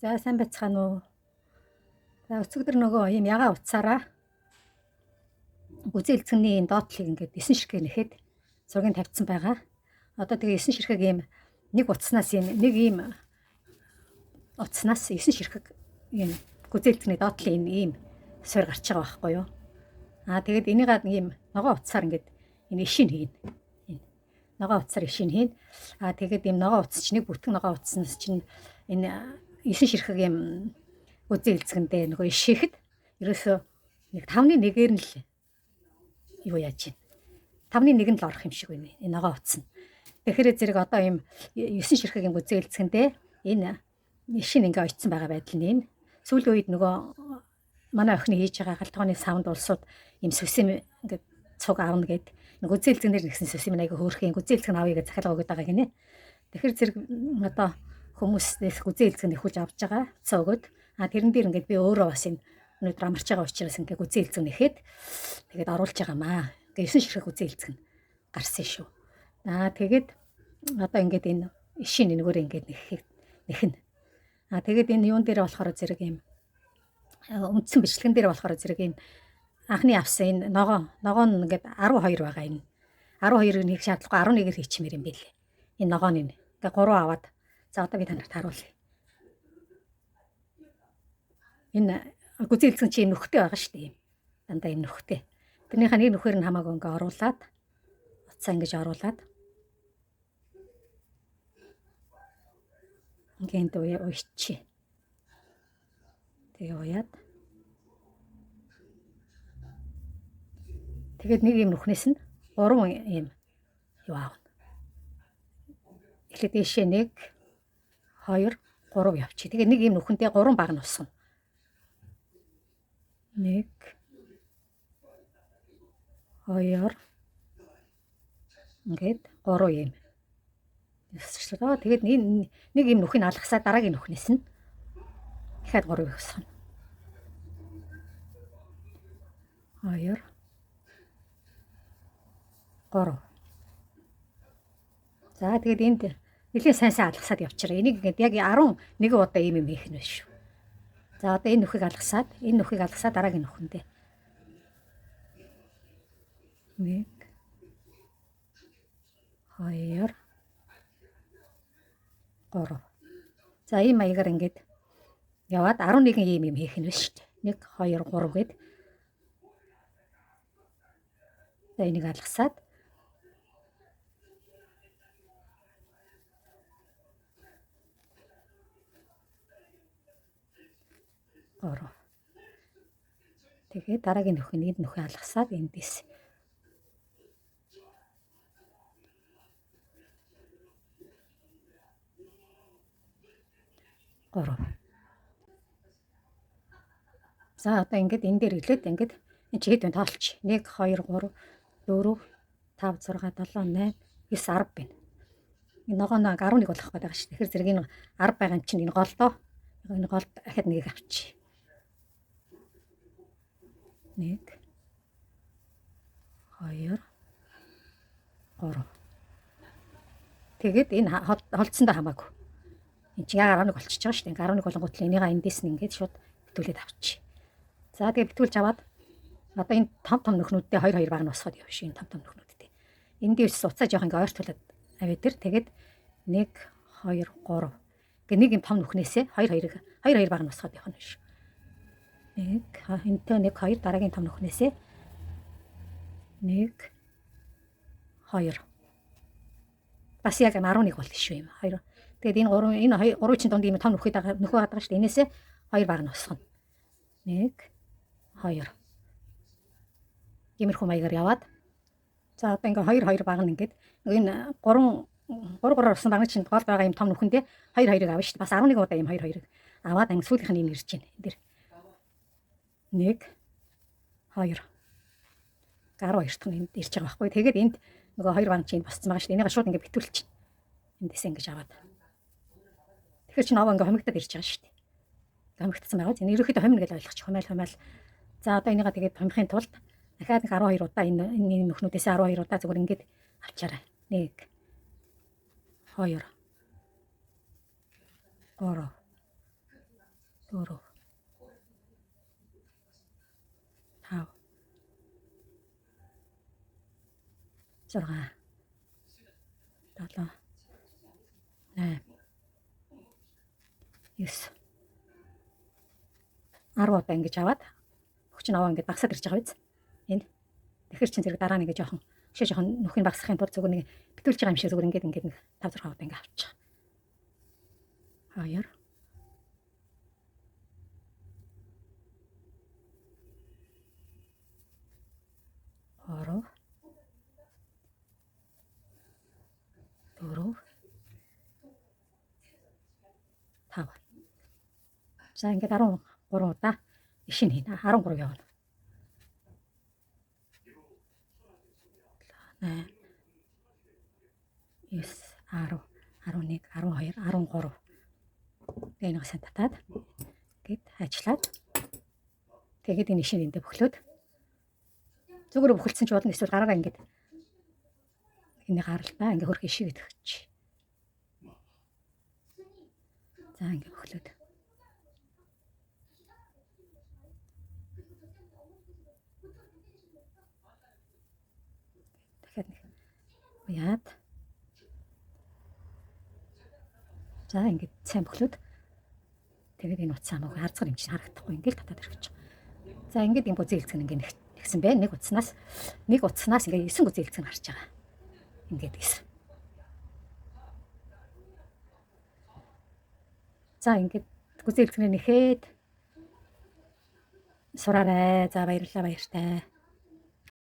За сайн байцгаана уу? За өчигдөр нөгөө ийм ягаан утсаараа гүзээлзгэний энэ доотлыг ингээд 9 ширхэг нэхэд зургийг тавьчихсан байгаа. Одоо тэгээ 9 ширхэг ийм нэг утаснаас ийм нэг ийм утаснаас 9 ширхэг ийм гүзээлзгэний доотлын энэ ийм суурь гарч байгаа байхгүй юу? Аа тэгээд энийгээ ийм ногоон утсаар ингээд энэ ишин хийнэ. Энэ ногоон утсаар ишин хийнэ. Аа тэгээд ийм ногоон утас чинь нэг бүтэн ногоон утаснаас чинь энэ 9 ширхэг ийм гүзээлзгэндээ нөгөө ишихэд ерөөсөө нэг 5-ны 1-ээр нь л юу яаж байна. 5-ны 1 нь л орох юм шиг байна. Энэ ногоон утас нь. Тэгэхээр зэрэг одоо ийм 9 ширхэг юм гүзээлзгэндээ энэ ишин ингээ очсон байгаа байдал нь энэ. Сүүлийн үед нөгөө манай охины хийж байгаа гал тогооны савнд улсууд ийм сүсэм ингээд цуг авна гэд гүзээлзгэнээр нэгсэн сүсэм айгүй хөөрхөн гүзээлзгэн авъя гэж захиалга өгöd байгаа гинэ. Тэгэхээр зэрэг одоо хүмүүснээс гүзээлзгэн нэхүүлж авч байгаа утсаа өгöd. А тэрэн дээр ингээд би өөрөө бас энэ өнөөдөр амарч байгаа учраас ингээд гүзээлзгэн нэхэд тэгээд оруулж байгаамаа. Ингээд 9 ширхэг гүзээлзгэн гарсан шүү. Аа тэгээд одоо ингээд энэ ишин энэгээр ингээд нэхэх нэхнэ. А тэгээд энэ юун дээр болохоор зэрэг юм үндсэн бичлэгэн дээр болохоор зэрэг энэ анхны авсан энэ ногоон нь ингээд 12 байгаа энэ. 12-ыг нэг шаардлагагүй 11-ээр хийчмээр юм билээ. Энэ ногоон нь. Ингээд 3 аваад за одоо би та нарт харуулъя. Энэ гүзээлзгэн чи юм нөхтэй байгаа шүү дээ юм. Дандаа юм нөхтэй. Тэрнийхээ нэг нөхөр нь хамаагүй ингээ оруулаад утсаа ингэж оруулаад ингээ энд уйчи. Тэгээ уяад. Тэгээд нэг юм нүхнээс нь 3 юм юу аавна. Эхлээд дээшээ 1 2 3 явчих. Тэгээ нэг юм нүхэндээ 3 баг нь усгана. 1 2 ингээд 3 юм. Өсчлээ. Тэгээд нэг юм нүхийг алгасаа дараагийн нүхнээс нь дахиад 3-ыг өсгөнө. 2 3. За тэгээд энд нэлээд сайн сайн алгасаад явчихраа. Энийг ингээд яг 11 удаа ийм юм хийх нь биш шүү. За одоо энэ нүхийг алгасаад, энэ нүхийг алгасаад дараагийн нүхэндээ. 1 2 3. За ийм маягаар ингээд яваад 11 ийм юм хийх нь биш шүү дээ. 1 2 3 гээд. За энийг алгасаад гурав. Тэгээд дараагийн нөхөн нэг нөхөө алгасаад эндээс гурав. За одоо ингээд энэ дээр илээд ингээд энэ чи хэд вэ тоолч. 1 2 3 4 5 6 7 8 9 10 байна. Энэ ногоо 11 болох гэдэг байгаа шүү. Тэгэхээр зэрэг энэ 10 байгаа юм чинь энэ голдоо. Энэ голд дахиад нэгийг авчи. 1 2 3. Тэгээд энэ холдсондоо хамаагүй. Энд чинь яг 11 болчихж байгаа шүү дээ. 11 болонгууд л энийгээ эндээс нь ингээд шууд битүүлээд авчи. За тэгээд битүүлж аваад одоо энэ том том нөхнүүддээ 2 2 баг нь босгоод явна шүү. Энэ том том нөхнүүддээ. Эндээс уцаа жоох ингээ ойртуулад аваад тэр. Тэгээд 1 2 3. Ингээ нэг юм том нүхнээсээ 2 2-ыг 2 2 баг нь босгоод явах нь шүү. 1 энтэй 1 2 дараагийн том нүхнээсээ 1 2. Бас яг 11 болно шүү юм. 2. Тэгээд энэ 3 энэ 2 3 чинь дунд ийм том нүхээ нөхөө байгаа шүү дээ. Энээсээ 2 баг нь босгоно. 1 2. Иймэрхүү маягаар яваад. За одоо ингээ 2 2 баг нь ингээд энэ 3 3 3 орсон баг чинь гол байгаа юм том нүхэндээ 2 2-ыг авна шүү дээ. Бас 11 удаа юм 2 2-ыг аваад анги сүүлийнх нь юм ирж байна. Энэ дэр 1 2 12 дахь нь энд ирж байгаа байхгүй. Тэгээд энд нөгөө 2 баг чинь босцсон байгаа шүү дээ. Энийг шууд ингээ битүүлчихнэ. Эндээс ингэж аваад. Тэгэхээр чинь овоо ингээ хомигдоод ирж байгаа шүү дээ. Хомигдсон байгаа. Энэ ерөнхийдөө хомно гэж ойлгочих. Хомойл хомойл. За одоо энийгээ тэгээд хомихын тулд дахиад нэг 12 удаа энэ энэ нөхнүүдээс 12 удаа зүгээр ингээд авчаарай. 1 2 3 4 5 6 7 8 9 10 удаа ингэж аваад өгч нь аваа ингэж багасаад ирж байгаа биз? Энэ. Тэгэхээр чин зэрэг дараа нь ингэ жоохон шээ жоохон нүхийг багасгахын тулд зүгээр нэг битүүлж байгаа юм шиг зүгээр ингээд ингээд нэг 5 6 удаа ингэ авчих. 2 3 4 5. За ингээд 13 удаа ишин хийнэ. 13 явна. 8 9 10 11 12 13. Тэгээ нэг сайн татаад гээд ажиллаад тэгээд энэ ишин эндээ бөхлөөд зүгээр бөхөлдсөн ч болно, эсвэл гараараа ингээд энэ гаралтаа ингээ хөрх ишиг идэвч. За ингээ бөхлөөд. Дахиад нэг уяад. За ингээд сайн бөхлөөд тэгээд энэ утсаа мөг харцгаар юм чинь харагдахгүй ингээд татаад ирэх. За ингээд энэ гүзээ хэлцгэн ингээд нэгсэн бэ. Нэг утаснаас ингээд 9 гүзээ хэлцгэн гарч байгаа. Ингээд гисэн. За ингээд гүзээ хэлцгэнээ нэхэд сураарай. За баярлалаа, баяртай.